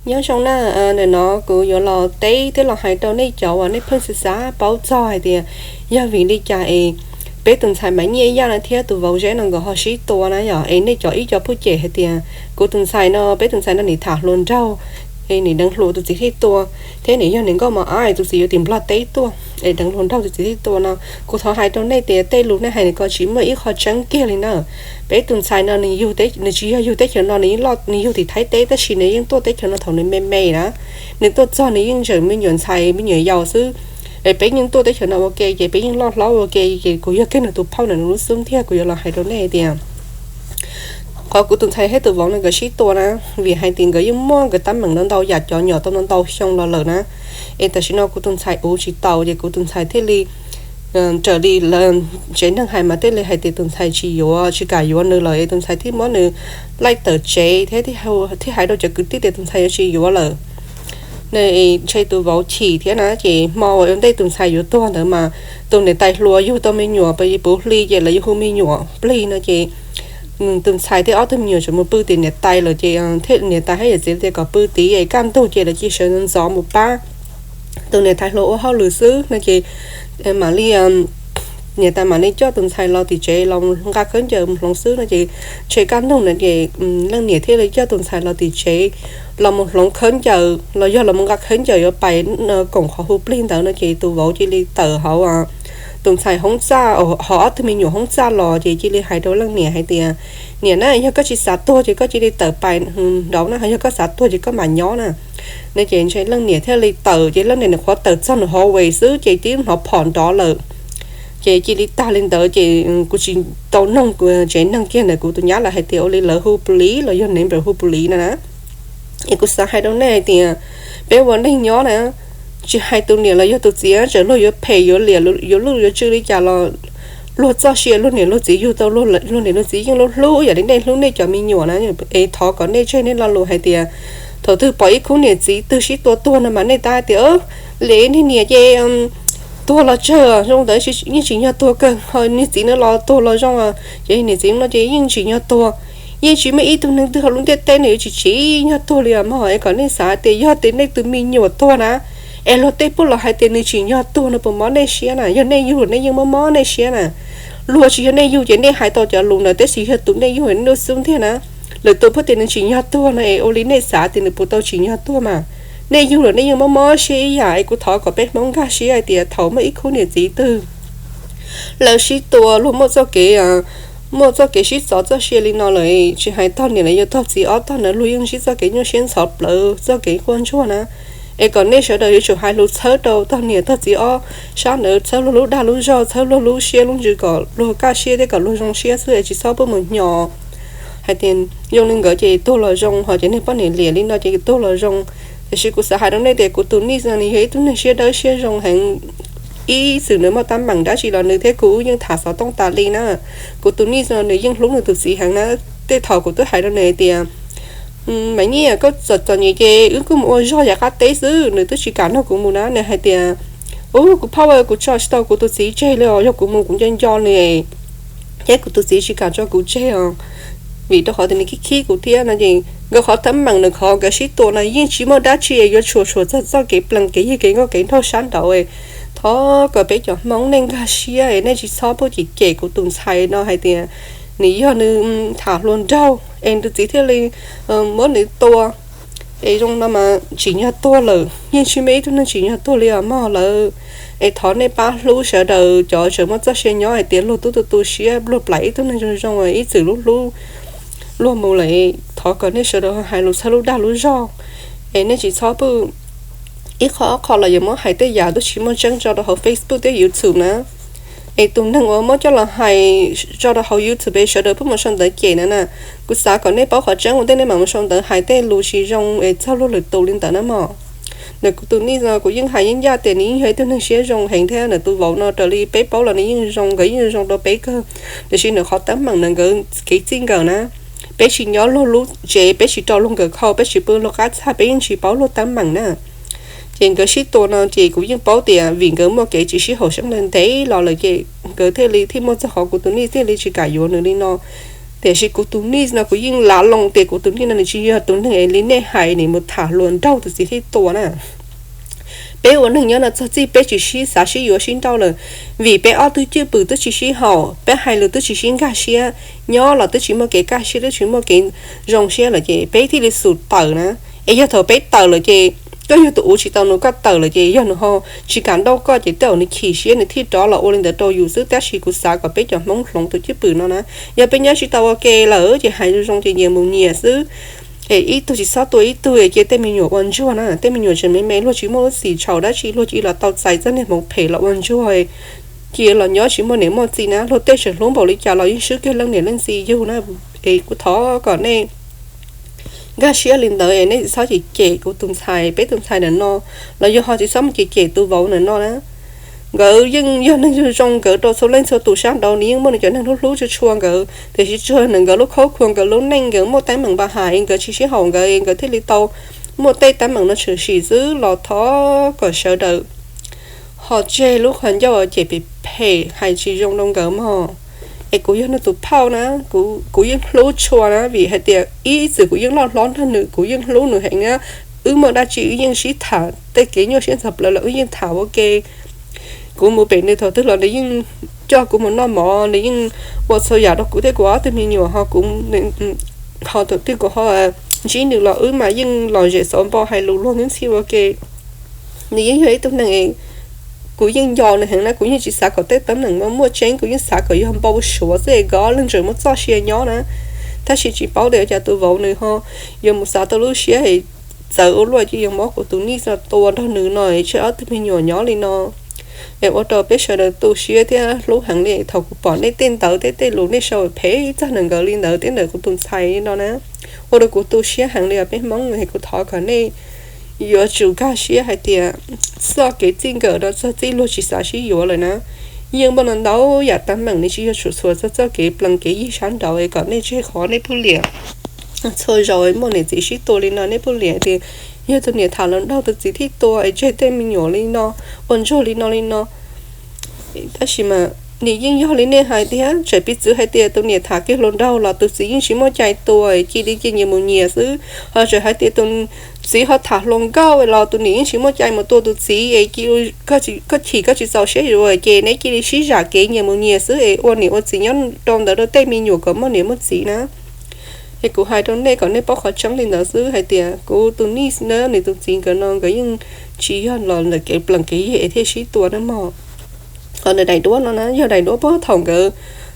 Nyob zoo na, nim no kuv yuav los teb thiab los hais rau nej cov uas nej pheej xav xav paub txog hais tias yog vim li cas es peb tus ntxhais Maiv Nyiaj Yaj no thiab tus vauv Zeb no nkawd ho sib tua na yom. Es nej cov ib co phuj cem hais tias kuv tus ntxhais no, peb tus ntxhais no nim tham hluas nraug, es nim deev hluas tus txiv thiaj tua, thiab nim yog nim nkauj mos ab es tus txiv yuav tim Nplog teb tuaj es deev hluas nraug tus txiv thiaj tua no. Kuv thov hais rau nej tias tej lus nej hais nws ko tsis muaj ib qho tseeb kiag li na. Peb tus ntxhais no nws yug, nws tsis yog yug teb chaws no, nws yeej loj, nws yug tim Thaib teb tab sis nws yeej tuaj teb chaws no thaum nws me me na. Nws tuaj txog nws yeej tseem me nyuam ntxhais me nyuam yaus xwb. Es peb yeej tuaj teb chaws no ua ke ces peb yeej loj hlob ua ke, ces kuv yog kiag nws tus phauj ntawm nws lub xub ntiag. Kuv yuav los hais rau nej tias qhov kuv tus ntxhais thiab tus vauv no nkawd sib tua na, vim hais tias nkawd yeej muaj nkawd teeb meem ntau ntau yam, cov nyom tau ntau ntau xyoo los lawm na. Es tam sim no kuv tus ntxhais uv tsis tau ces kuv tus ntxhais thiaj li, raws li tsev neeg hais mas thiaj li hais tias tus ntxhais tsis yuav, tsis kam yuav nws lawm es tus ntxhais thiaj muab nws laij tawm tsev thiab thiaj hais rau cov kwv tij tias tus ntxhais yuav tsis yuav lawm. Nws ntshe tus vauv chim thiab na, ces hmo uas ua ntej tus ntxhais yuav tuag ntawd mas tus niam tais hluas yug tau me nyuam puv hli ces lawv yuav hu me nyuam plig no ces tus ntxhais thiab ob tug me nyuam tseem mus pw tim niam tais lawm ces niam tais thiab yawm txiv tias kom pw tid es kaj ntug ces lawv cia sawv ntxov mus pab tus niam tais hluas ua hauj lwm xwb no ces mam li, niam tais mam li coj tus ntxhais los tim tsev los nqa khaub ncaws mus hloov xwb no ces ntshe kaj ntug na ces leej niam thiaj li coj tus ntxhais los tim tsev los mus hloov khaub ncaws los yog los mus nqa khaub ncaws yuav pais koom qhov hu plig ntawd no ces tus vauv cia li tawm hauv tus ntxhais hoob txaj, hauv ob tug me nyuam hoob txaj los ces cia li hais rau leej niam hais tias, niam na, yog koj tsis xav tuag ces koj cia li tawm pais nraud na, yog koj xav tuag ces koj mam nyob na. No ces ntshe leej niam thiaj li tawm ces leej niam nws qhuav tawm txog nws hallway xwb ces tib hnov phom nrov lawm. Ces cia li tag li ntawd ces kuv tsis tau noog tsev neeg kiag ntawm kuv tus nyab lawv hais tias ua li lawv hu plis los yog neighbor hu plis no na. Es kuv xav hais rau nej hais tias peb ua neej nyob na, tsis hais tus niam los yog tus txiv, txawm luag yuav phem yuav liam yuav luj yuav tsw li cas los luag txoj sia luag niam luag txiv yug tau, luag niam luag txiv yeej hlub hlub yam li nej hlub nej cov me nyuam na. Es thov kom nej tseg nej lo lus hais tias thaum twg pom ib khub niam txiv twg sib tua tuag no mas nej tab tias, lim niag niam ces tuag los tsawg zoo ntawd, yeej tsim nyog tuag kawg, ho niag txiv no los tuag los zoo, ces niam txiv no ces yeej tsim nyog tuag. Yeej tsis muaj ib tug neeg twg hauv lub ntiaj teb no yuav tsis tsim nyog tuag li os mog. Es kom nej xav tias yog tias nej tus me nyuam tuag na, es luag tej pub los hais tias nws tsim nyog tuag no puas mob nej siab na? Yog nej yug nej yeej mob mob nej siab na. Luag tsis yog nej yug ces nej hais tau cov lus ntawd, tab sis yog tus nej yug nej lub xub ntiag na, lwm tus pub tias nws tsim nyog tuag no es ua li nej xav tias nws puas tau tsim nyog tuag mas? Nej yug los nej yeej mob mob siab ib yam. Es kuv thov kom peb Hmoob nkag siab hais tias thaum muaj ib khub niam txiv twg lawv sib tua, luag muaj txoj kev, muaj txoj kev sib txov txoj sia li no lawm, tsis hais tog niam los yog tog txiv, ob tog ntawd luag yeej ntsib txoj kev nyuaj siab ntxhov plawv, txoj kev quaj ntsuag na. Es kom nej sawv daws yuav tsum hais lus txhawb rau tog niam tog txiv ob sab ntawd, txhawb luag lub dag lub zog, txhawb luag lub siab lub ntsws kom luag kaj siab thiab kom luag zoo siab xwb es tsis txhob pub mus hnyo hais tias zoo li nkawd ces tuag los zoo, ho cov niag poj niam liam li no ces tuag los zoo. Tiam sis kuv xav hais rau nej tias kuv tus nij no nws yog ib tug neeg siab dawb siab zoo heev. Ib txwm nws muaj teeb meem dab tsi los nws thiab kuv wb yeej tham xov tooj tas li na. Kuv tus nij no nws yeej hlub nws tus txiv heev na. Tej thaum kuv twb hais rau nws hais tias, Maiv Nyiaj, koj txom txom nyem ces wb kuj mus ua zog yav qab teb xwb. Nws twb tsis kam nrog kuv mus na, nws hais tias, Ub, kuv phauj, kuv tso tsis tau kuv tus txiv tseg li os, yog kuv mus kuv nco nco nws thiab kuv tus txiv tsis kam tso kuv tseg os, vim rau qhov tias nws khib khib kuv thiab no. Ces nkawd qhov teeb meem nws qhov nkawd sib tua no yeej tsis muaj dab tsi yuav tshuam tshuam txog txoj kev plees kev yig kev nkauj kev nraug sab nraud. Thov kom peb cov Hmoob nej nkag siab es nej tsis txhob pub cem cem kuv tus ntxhais no hais tias nws yog nws tham hluas nraug es nws txiv thiaj li muab nws tua. Es zoo no mas tsim nyog tuag lawm, yeej tsis muaj ib tug neeg tsim nyog tuag li os mog lawm. Es thov nej pab hlub sawv daws cov tseem muaj txoj sia nyob hais tias luag tub tu tu siab, luag plam ib tug neeg zoo zoo, ib txwm hlub hlub luag mus lawm. Thov kom nej sawv daws hais lus txhawb lub dag lub zog, es nej tsis txhob pub ib qho ob qho los yuav muab hais tej yam twb tsis muaj tseeb tso rau hauv Facebook thiab YouTube na. Es tus neeg uas muab coj los hais tso rau hauv YouTube es sawv daws pheej mus sau ntawv cem na na. Kuv xav kom nej paub qhov tseeb ua ntej nej mam mus sau ntawv hais tej lus tsis zoo es txog luag lwm tus li ntawd na mog. Ntawm kuv tus nij no kuv yeej hais yeej ncaj tias nws yeej yog ib tug neeg siab zoo heev thiab, nws tus vauv no raws li peb paub los nws yeej zoo, nkawd yeej zoo rau peb kawg. Tiam sis nws qhov teeb meem ntawm nkawd kev txij nkawm na, peb tsis nyob luag lub tsev, peb tsis rau luag nkawd khau, peb tsis pw luag qab txaj, peb yeej tsis paub luag teeb meem na. Ces nkawd sib tua no ces kuv yeej paub tias vim nkawd muaj kev tsis sib haum xeeb ntev los lawm ces nkawd thiaj li thiaj muaj txog qhov kuv tus nij thiaj li tsis kam yuav nws li no. Tiam sis kuv tus niece no kuv yeej lav loo tias kuv tus niece no nws tsis yog tus neeg es li nej hais nws mus tham hluas nraug tus txiv thiaj tua na. Peb ua neeg nyob no txog txij peb tsis sib xav sib yuav sib nrauj lawm, vim peb ob tug cwj pwm twb tsis sib haum, peb hais lus twb tsis sib nkag siab, nyob los twb tsis muaj kev kaj siab, twb tsis muaj kev zoo siab lawm ces peb thiaj li xum tawm na. Es yog thaum peb tawm lawm ces koj yog tus uv tsis tau nws, koj tawm lawm ces yog nws ho tsis kam nrauj koj ces tej zaum nws chim siab nws thiaj rov los ua li ntawd rau yus xwb. Tab sis kuv xav kom peb cov Hmoob hloov tus cwj pwm no na, yog peb nyob tsis tau ua ke lawm ces hais zoo zoo ces nyias mus nyias xwb. Es ib tug tsis txhob tua ib tug, cia tej me nyuam ua ntsuag na, tej me nyuam tseem me me luag tsis muaj lub txim txhaum dab tsi, luag cia li los tau txais txoj niag hmoov phem los ua ntsuag, cia los nyob tsis muaj niam muaj txiv na, luag tej tseem hlub npaum li cas los yeej swb kiag leej niam leej txiv yug na. Es kuv thov kom nej nkag siab li ntawd, nej tsis txhob cem cem kuv tus ntxhais, peb tus ntxhais ntawm no, los yog ho tsis txhob mus cem cem tus vauv ntawm no na. Nkawd yeej yog neeg zoo zoo, nkawd rau txhua leej txhua tus sab nraud nws yeej muaj nws cov neeg hlub hlub tshua tshua nkawd, tiam sis tsuas ntawm nkawd lub khaub khua, nkawd lub neej, nkawd muaj teeb meem npa has es nkawd tsis sib haum nkawd, nkawd thiaj li tau muaj tej teeb meem no tshwm sim xwb. Los thov kom sawv daws ho tseg lub qhov ncauj cem phem phem hais tsis zoo rau nkawd mog. Es kuv yog nws tus phauj na, kuv yeej hlub tshua na, vim hais tias ib txwm kuv yeej loj hlob nrog nws, kuv yeej hlub nws heev na. Wb muaj dab tsi wb yeej sib tham, tej kev nyuaj siab ntxhov plawv los wb yeej tham ua ke. Kuv mus pem nws thaum twg los nws yeej coj kuv mus noj mov, nws yeej ua txhua yam rau kuv thiab kuv ob tug me nyuam ho kuv ho thaum twg kuv ho ntsib nws los wb mas yeej lom zem xauv npo hais lus luag ntxhi ua ke. Nws yeej yog ib tug neeg kuv yeej nco nws heev na, kuv yeej tsis xav kom tej teeb meem no muaj tseeb, kuv yeej xav kom yog npau suav xwb es nkawd ob leeg tseem muaj txoj sia nyob na. Tab sis tsis paub tias cas tus vauv nws ho yuav mus xav tau lub siab txawv ua luaj cia li yuav muab kuv tus niece no tua nrog nws no tseg ob tug me nyuam nyob li no. Es ua rau peb sawv daws tu siab thiab hlub heev li. Thaum kuv pom nej tej ntawv tej tej lus nej sau phem txog ntawm nkawd li ntawd thiab ntawm kuv tus ntxhais li no na, ua rau kuv tu siab heev li os peb Hmoob. Kuv thov kom nej yuav tsum nkag siab hais tias txoj kev txij nkawm no txog txij luag tsis xav sib yuav lawm na. Yeej muaj ntau ntau yam teeb meem, nws tsis yog tsuas txhua txog txoj kev plees kev yig sab nraud es kom nej tseg qhov nej pheej liam. Txhua zaus muaj niam txiv sib tua li no nej pheej liam tias yog tus niam tham hluas nraug tus txiv thiaj tua es tseg tej me nyuam li no, ua ntsuag li no li no. Tab sis mas nws yeej yog li nej hais tiag, tseem piv txwv hais tias tus niam tham kiag hluas nraug los tus txiv yeej tsis muaj cai tua, cia li cia nyias mus nyias xwb. Ho tseem hais tias tus txiv ho tham hluas nkauj los tus niam yeej tsis muaj cai mus tua tus txiv es cia koj chim koj tsis txaus siab yuav ces neb cia li sib zam kev nyias mus nyias xwb es ua niam ua txiv nyob rau ntawd rau tej me nyuam kom muaj niam muaj txiv na. Es kuv hais rau nej kom nej paub qhov tseeb li ntawd xwb hais tias kuv tus niece na, nws tus txiv nkawd no nkawd yeej tsis yog los ntawm kev plees kev yig es thiaj sib tua na mog. Qhov ntawm daim duab no na yog daim duab puag thaum nkawd,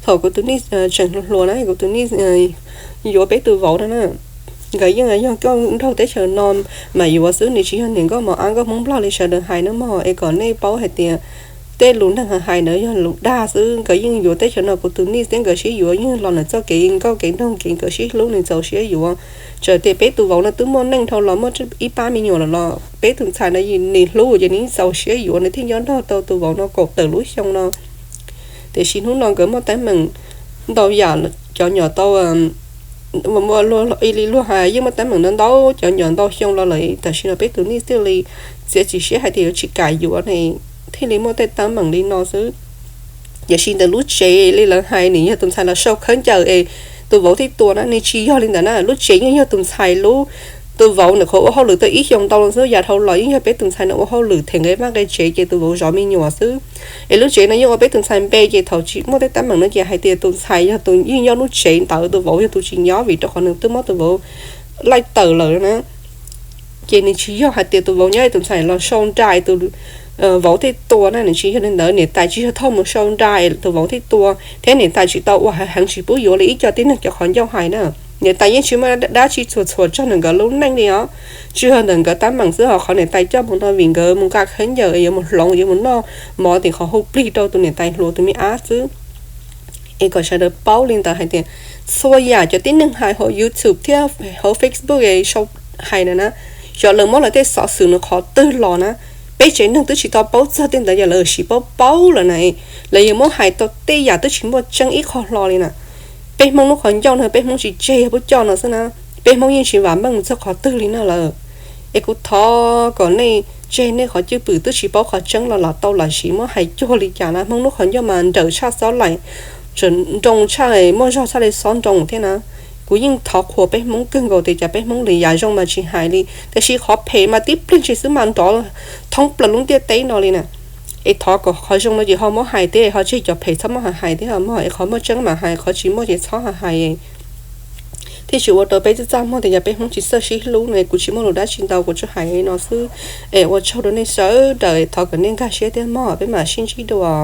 thaum kuv tus niece tseem hluas hluas na, kuv tus niece yuav peb tus vauv no na. Nkawd yeej yog nkauj nraug teb chaws no mas yuav xwb, nws tsis yog niam nkauj mos ab nkauj Hmoob Nplog li sawv daws hais na mog. Es kom nej paub hais tias tej lus neeg hais ntawd yog lus dag xwb. Nkawd yeej yuav teb chaws no, kuv tus niece thiab nkawd sib yuav yeej los ntawm txoj kev nkauj kev nraug kev nkawd sib hlub nws txaus siab yuav. Txawm tias peb tus vauv no twb muaj neej dhau los muaj ib pab me nyuam lawm los peb tus ntxhais no nws hlub ces nws yeej txaus siab yuav, nws thiaj nyob nrog tau tus vauv no kaum tawm lub xyoo no. Tiam sis hnub no nkawd muaj teeb meem ntau yam, cov nyom tau ua li luag hais yeej muaj teeb meem ntau ntau cov nyom ntau xyoo los lawm, tam sim no peb tus niece thiaj li txiav txim siab hais tias yuav tsis kam yuav ne, thiaj li muaj tej teeb meem li no xwb. Tiam sis ntawm lub tsev li lawv hais nws yog tus ntxhais los sau khaub ncaws es tus vauv thiaj tua na, nws tsis yog li ntawd na. Lub tsev yeej yog tus ntxhais lub, tus vauv nws qhuav ua hauj lwm tau ib xyoos ntau xwb, yav dhau los yeej yog peb tus ntxhais no ua hauj lwm them nqe vaj nqe tsev ces tus vauv zov me nyuam xwb. Es lub tsev no yeej ua peb tus ntxhais npe ces thaum tsis muaj tej teeb meem no ces hais tias tus ntxhais yog tus yeej nyob lub tsev ntawd, tus vauv yog tus tsis nyob vim rau qhov nws twb muab tus vauv laij tawm lawm na. Ces nws tsis yog hais tias tus vauv nyob tus ntxhais los sau nra tus vauv thiaj tua na, nws tsis yog li ntawd. Niam tais tsis yog thauj mus sau nra tus vauv thiaj tua, thiab niam tais tsis tau ua heev tsis pub yuav li ib co tib neeg cov qhov ncauj hais na. Niam tais yeej tsis muaj dab tsi txhuam txhuam txog ntawm nkawd lub neej li os. Tsis yog ntawm nkawd teeb meem xwb, ho qhov niam tais coj mus no vim nkawd mus nqa khaub ncaws yuav mus hloov yuav mus noj mov tim qhov hu plig rau tus niam tais hluas tus me ab xwb. Es kom sawv daws paub li ntawd hais tias txhua yam cov tib neeg hais hauv YouTube thiab hauv Facebook sau hais na na, xyov lawv muab lawv tej xov xwm nws qhov twg los na, peb tsev neeg twb tsis tau paub txog tej ntawd yog lawv siv paub paub lawm na. Lawv yuav muab hais tau tej yam twb tsis muaj tseeb ib qho hlo li na. Peb Hmoob lub qhov ncauj no peb Hmoob tsis tseg yog pub coj no xwb na. Peb Hmoob yeej tsis vam meej mus txog qhov twg li na lawm. Es kuv thov kom nej tseg nej qhov cwj pwm twb tsis paub qhov tseeb los lam tau lam siv muab hais cuag li cas na. Hmoob lub qhov ncauj mas nrawm tshaj xob laim, tseem nroo tshaj, muaj zog txhaj li xob nroo thiab na. Kuv yeej thov qhuas peb Hmoob kawg nkaus tias cas peb Hmoob li yam zoo mas tsis hais li, tiam sis qhov phem mas tib pliag ntsis xwb mas nrov thoob plaws lub ntiaj teb no li na. Es thov kom qhov zoo no ces ho muab hais thiab, ho tseg cov phem txhob muab hais thiab mog, es qhov muaj tseeb mas hais, qhov tsis muaj ces txhob hais. Thiaj tsis ua rau peb txaj txaj muag tias yog peb Hmoob tsis txawj sib hlub no. Kuv tsis muaj lus dab tsi ntau, kuv tsuas hais li no xwb. Es ua tsaug rau nej sawv daws, thov kom nej nkag siab thiab mog, peb mam sib ntsib dua.